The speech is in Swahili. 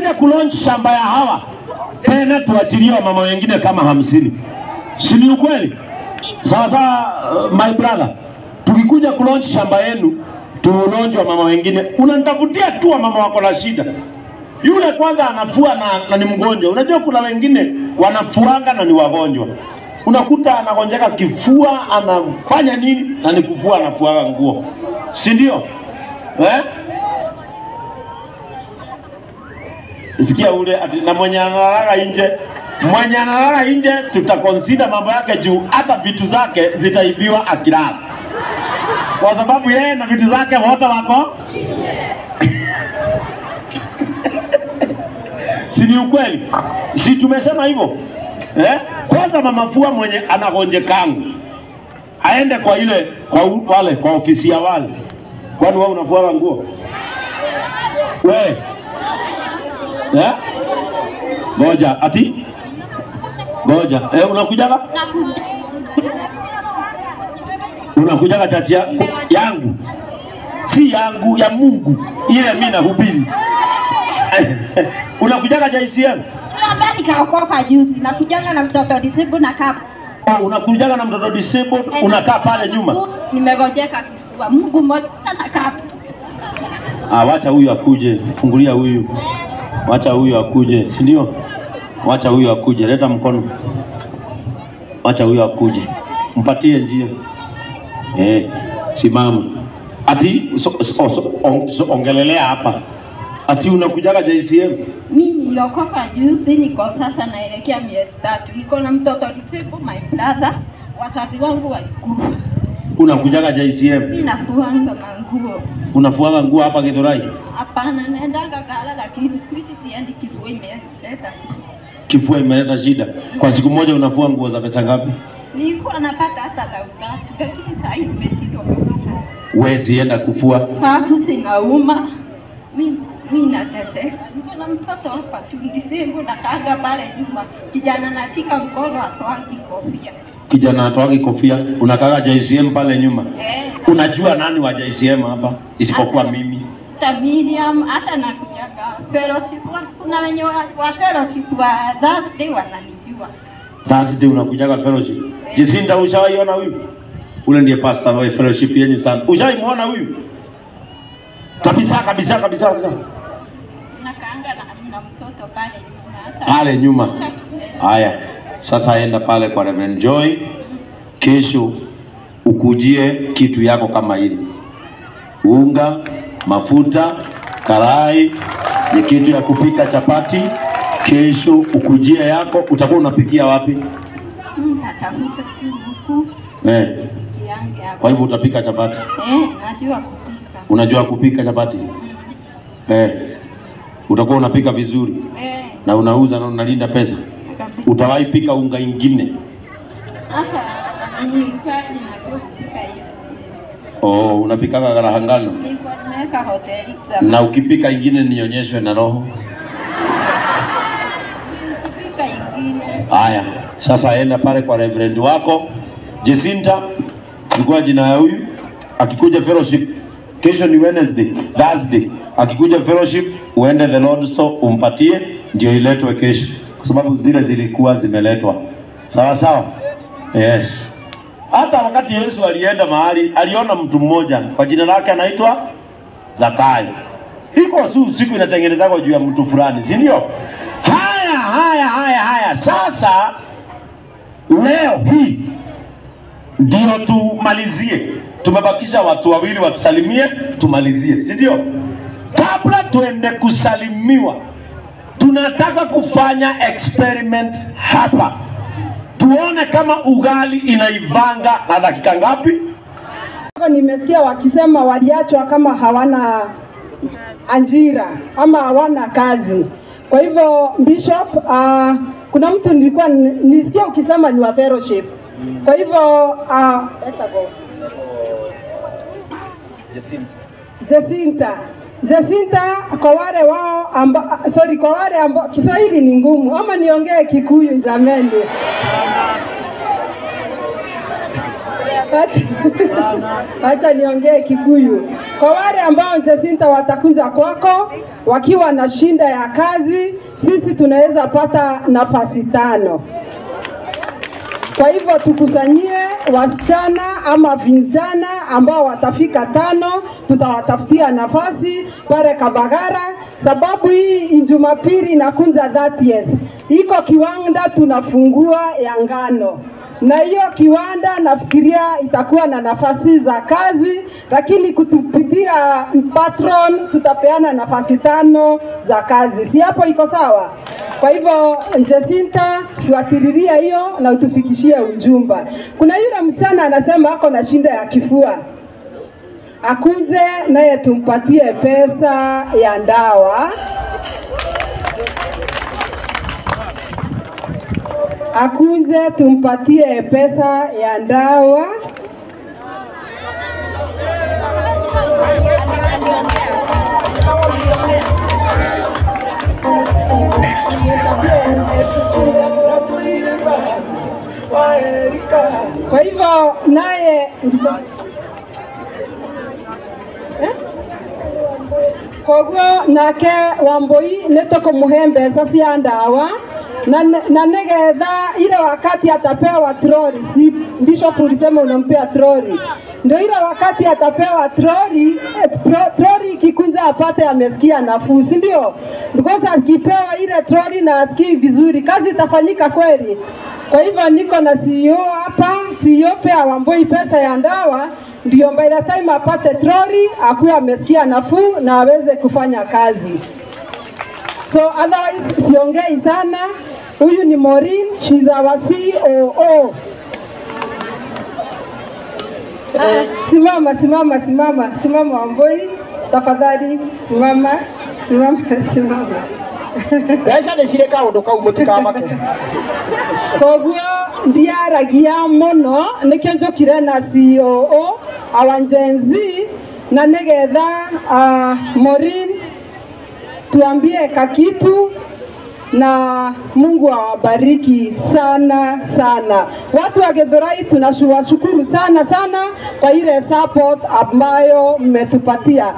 Tukikuja kulaunch shamba ya hawa tena tuachilie mama wengine kama 50. Si ni ukweli? Sawa sawa, my brother. Tukikuja kulaunch shamba yenu, tu-launch wa mama wengine. Unanitafutia tu wa mama wako na shida. Yule kwanza anafua na ni mgonjwa. Unajua kuna wengine wanafuanga na ni wagonjwa. Unakuta anagonjeka kifua, anafanya nini na ni kufua, anafuanga nguo. Si ndio? Eh? Sikia ule ati na mwenye analala nje, mwenye analala nje tutaconsider mambo yake juu hata vitu zake zitaibiwa akilala. Kwa sababu yeye na vitu zake wote wako. Si ni ukweli? Si tumesema hivyo? Eh? Kwanza mama fua mwenye anagonjekangu aende kwa ile kwa wale kwa ofisi ya wale. Kwani wewe unafua nguo? Wewe. Eh? Ngoja ati? Ngoja. Eh, unakujaga? Unakujaga chachi yangu. Si yangu, ya Mungu. Ile mimi nahubiri. Unakujaga JCM? Labda nikaokoka juzi. Nakujanga na mtoto disabled na kaa. Oh, unakujaga na mtoto disabled, unakaa pale nyuma. Nimegojeka kifua. Mungu mmoja nakaa. Ah, wacha huyu akuje, fungulia huyu. Wacha huyu akuje, si ndio? Wacha huyu akuje, leta mkono. Wacha huyu akuje. Mpatie njia. Eh, simama. Ati ongelelea hapa. Ati unakujaga JCM? Mimi niliokoka juzi, niko sasa naelekea miezi 3. Niko na mtoto disabled, my brother. Wazazi wangu walikufa. Unakujaga JCM? Mimi nafuanga manguo. Unafuanga nguo hapa Githurai? Hapana, naendanga gala, lakini siku hizi siendi, kifua imeleta shida. Kifua imeleta shida. Kwa siku moja unafua nguo za pesa ngapi? Nilikuwa napata hata 3,000, lakini sasa hivi nimeshindwa kabisa. Huwezi enda kufua? Hapo sinauma. Mimi nateseka. Niko na mtoto hapa tu disabled, nakaanga pale nyuma. Kijana nashika mkono atoangi kofia. Kijana atoangi kofia, unakaanga JCM pale nyuma. Unajua nani wa JCM hapa isipokuwa mimi? Hata Miriam, hata nakujaga fellowship. Kuna wenye wa fellowship wa Thursday wananijua. Thursday unakujaga fellowship. Jacinta, ushawaiona huyu? Ule ndiye pastor wa fellowship yenu sana. Ushawaimuona huyu? Kabisa kabisa kabisa kabisa. Nakaanga na mtoto pale nyuma hata. Pale nyuma. Haya. Sasa enda pale kwa Reverend Joy. Kesho ukujie kitu yako kama hili. Unga, mafuta, karai, ni kitu ya kupika chapati. Kesho ukujie yako, utakuwa unapikia wapi? Natafuta tu huku. Eh. Kwa hivyo utapika chapati? Eh, najua kupika. Unajua kupika chapati? Eh. Utakuwa unapika vizuri. Eh. Na unauza na unalinda pesa. Kabisa. Utawahi pika unga ingine? Hata ni najua kupika hiyo. Oh, unapika karahangano? Nilikuwa nimeweka hoteli zamani. Na ukipika ingine nionyeshwe na roho. Ukipika ingine. Haya, sasa enda pale kwa reverend wako Jacinta, chukua jina ya huyu. Akikuja fellowship kesho ni Wednesday, Thursday. Akikuja fellowship uende the Lord store umpatie, ndio iletwe kesho, kwa sababu zile zilikuwa zimeletwa. Sawa sawa? Yes. Hata wakati Yesu alienda mahali, aliona mtu mmoja kwa jina lake anaitwa Zakayo. Iko siku inatengenezwa juu ya mtu fulani, si ndio? Haya haya haya haya. Sasa leo hii ndio tumalizie. Tumebakisha watu wawili watusalimie, tumalizie, si ndio? Kabla tuende kusalimiwa, tunataka kufanya experiment hapa. Tuone kama ugali inaivanga na dakika ngapi? Nimesikia wakisema waliachwa kama hawana ajira ama hawana kazi. Kwa hivyo Bishop, kuna mtu nilikuwa nisikia ukisema ni wa fellowship. Kwa hivyo let's go. Jacinta. Jacinta, kwa wale wao amba, sorry, kwa wale ambao Kiswahili ni ngumu ama niongee Kikuyu jameni. Acha niongee Kikuyu. Kwa wale ambao Jacinta watakunja kwako wakiwa na shinda ya kazi, sisi tunaweza pata nafasi 5. Kwa hivyo tukusanyie wasichana ama vijana ambao watafika 5, tutawatafutia nafasi pale Kabagara, sababu hii Jumapili inakunja 30th. Iko kiwanda tunafungua ya ngano. Na hiyo kiwanda nafikiria itakuwa na nafasi za kazi, lakini kutupitia patron tutapeana nafasi 5 za kazi. Si hapo iko sawa? Kwa hivyo Jacinta, tuatiriria hiyo na utufikishie ujumba. Kuna yule msichana anasema ako na shinda ya kifua, akunze naye tumpatie pesa ya ndawa. Akunze tumpatie pesa ya ndawa. Kwa hivyo naye koguo nake Wambui nĩtũkũmũhe mbeca cia ndawa na nigetha ile wakati atapewa troli, si Bishop ulisema unampea troli, ndio ile wakati atapewa troli, troli ikikunja apate amesikia nafuu, si ndio? Because akipewa ile troli na asikii vizuri, kazi itafanyika kweli? Kwa hivyo niko na CEO hapa, CEO pea Wambui pesa ya ndawa, ndio by the time apate troli akuwe amesikia nafuu na aweze kufanya kazi. So otherwise siongei sana. Huyu ni Maureen, she's our COO. Simama, simama, simama, simama Wambui, tafadhali simama, simama, simama. Mbeca nĩ cirĩ kaũndũ kau mũtikamake. Koguo ndiaragia mũno nĩkĩo njũkire na COO our Gen Z, na nĩgetha Maureen tuambie kakitu na Mungu awabariki sana sana. Watu wa Githurai tunashukuru sana sana kwa ile support ambayo mmetupatia.